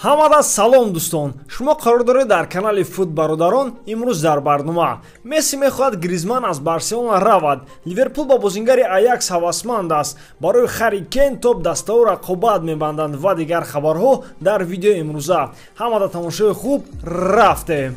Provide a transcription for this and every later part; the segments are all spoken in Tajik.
Ҳамада салом дӯстон, шумо қарор доред дар канали Фут бародарон. Имрӯз дар барнома Месси мехоҳад Гризман аз Барселона равад, Ливерпул ба бозингари Аякс ҳавасманд аст, барои Харри Кейн топ дастаҳо рақобат мебанданд ва дигар хабарҳо дар видеои имрӯза. Ҳамада тамошои хуб, рафтем.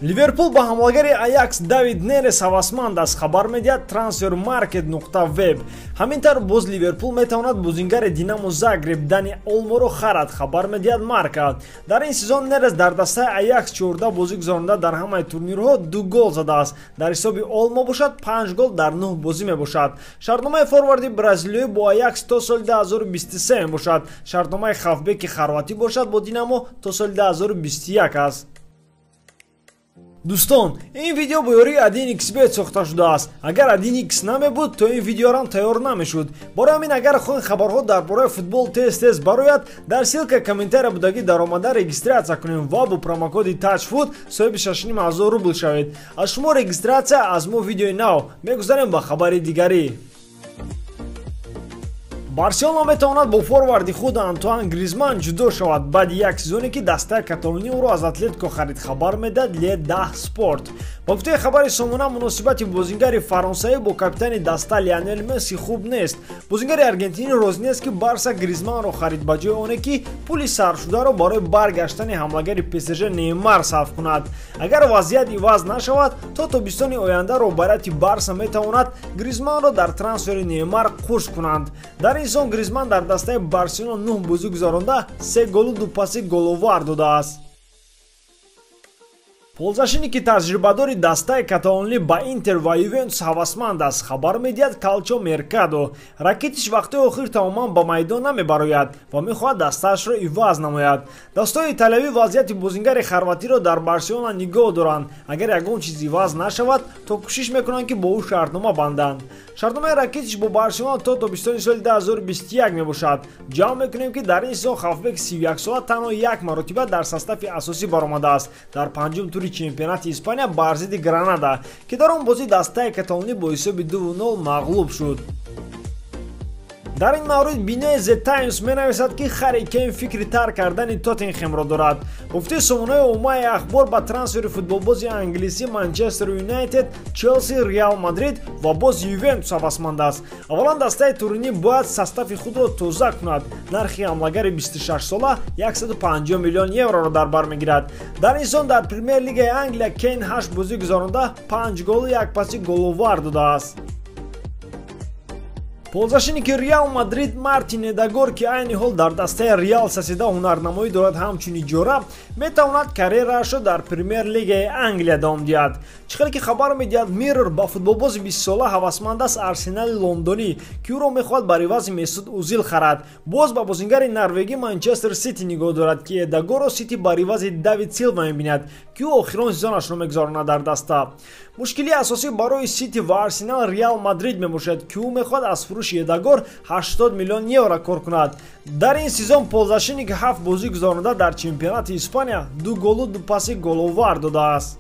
Ливерпул ба ҳамлагари Аякс Давид Нерес ҳавасманд аст, хабар медиҳад transfermarket.web. Ҳамин тавр боз Ливерпул метавонад бозингари Динамо Загреб Дани Олморо харад, хабар медиҳад Марка. Дар ин сезон Нерес дар дастаи Аякс 14 бозӣ гузаронда дар ҳамаи турнирҳо 2 гол задааст. Дар ҳисоби Олмо бошад 5 гол дар 9 бозӣ мебошад. Шартномаи форварди бразилиёӣ бо Аякс то соли 2023 мебошад. Шартномаи хавфбеки хорватӣ бошад бо Динамо то соли 2021 аст. Дӯстон, ин видео бо ёрии 1xbet сохта шудааст. Агар 1x намебуд, то ин видеорам тайёр намешуд. Барои ҳамин агар хоҳед хабарҳо дар бораи футбол тез-тез барояд, дар ссылка комментария будагӣ даромада регистрация кунем ва бо промокоди TAJFOOT соҳиби 6,5 ҳазор рубл шавед. Аз шумо регистрация, аз мо видеои нав. Мегузарем ба хабари дигарӣ. Барселона метавонад бо форварди худ Антуан Гризман ҷудо шавад баъди як сезоне ки дастаи каталонӣ ӯро аз Атлетико харид, хабар медиҳад Ле 10 Спорт. Ба гуфтаи хабари сомона, муносибати бозингари фаронсавӣ бо капитани даста Лионел Месси хуб нест. Бозингари аргентинӣ розӣ нест, ки Барса Гризманро харид ба ҷои оне ки пули сарфшударо барои баргаштани ҳамлагари ПСЖ Неймар сарф кунад. Агар вазъият иваз нашавад, то тобистони оянда роҳбарияти Барса метавонад Гризманро дар трансфери Неймар қуш кунанд. Дар ин сезон Гризман дар дастаи Барселона 9 бозӣ гузаронда 3 голу 2 паси головар додааст. Ползашине ки таҷрибадори дастаи каталонӣ ба Интер ва Ювентус ҳавасманд аст, хабар медиҳад Калчо Меркадо. Ракитиш вақтҳои охир тамоман ба майдон намебарояд ва мехоҳад дастаашро иваз намояд. Дастаҳои италиявӣ вазъияти бозингари хорватиро дар Барселона нигоҳ доранд. Агар ягон чиз иваз нашавад, то кӯшиш мекунанд, ки бо ӯ шартнома банданд. Шартномаи Ракитиш бо Барселона то тобистони соли 2021 мебошад. Ҷамъ мекунем, ки дар ин сезон хавфбек 31-сола танҳо як маротиба дар состави асосӣ баромадааст, дар панҷум тури чемпионати Испания бар зидди Гранада, ки дар он бозӣ дастаи каталонӣ бо ҳисоби 2-0 мағлуб шуд. Дар ин маврид бинои The Times менависад, ки Харри Кейн фикри тарк кардани Тоттенхемро дорад. Гуфтаи сомонаи оммаи ахбор, ба трансфери футболбози англисӣ Манчестер Юнайтед, Челси, Реал Мадрид ва боз Ювентус ҳавасманд аст. Аввалан дастаи туринӣ бояд состави худро тоза кунад. Нархи ҳамлагари 26-сола 150 миллион евроро дар бар мегирад. Дар ин сезон дар Премер-лигаи Англия Кейн 8 бозӣ гузаронда 5 голу 1 паси головар додааст. Ползашине ки Реал Мадрид Мартин Эдагор, ки айни ҳол дар дастаи Реал Сосьедад ҳунарнамоӣ дорад ҳамчун иҷора, метавонад карьераашро дар Премер-лигаи Англия давом диҳад. Чӣ хеле ки хабар медиҳад Миррор, ба футболбози 20-сола ҳавасманд аст Арсенали лондонӣ, ки ӯро мехоҳад бар ивази Месуд Узил харад. Боз ба бозингари норвегӣ Манчестер Сити нигоҳ дорад, ки Эдагорро Сити бар ивази Давид Силва мебинад, ки ӯ охирон сезонашро мегузаронад дар даста. Мушкилии асосӣ барои Сити ва Арсенал Реал Мадрид мебошад, ки ӯ мехоҳад аз фурӯши Эдагор 80 миллион евро кор кунад. Дар ин сезон ползашине ки 7 бозӣ гузаронда дар чемпионати Испания 2 голу 2 паси головар додааст.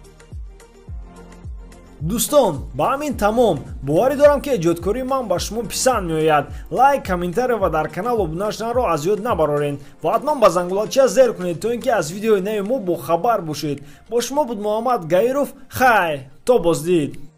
Дӯстон, ба ҳамин тамом. Боварӣ дорам, ки эҷодкории ман ба шумо писанд меояд. Лайк, комментария ва дар канал обуна шуданро аз ёд набароред ва ҳатман ба зангулача зер кунед, то ин ки аз видеои нави мо бохабар бошед. Бо шумо буд Муҳаммад Гаиров. Хай, то боздид.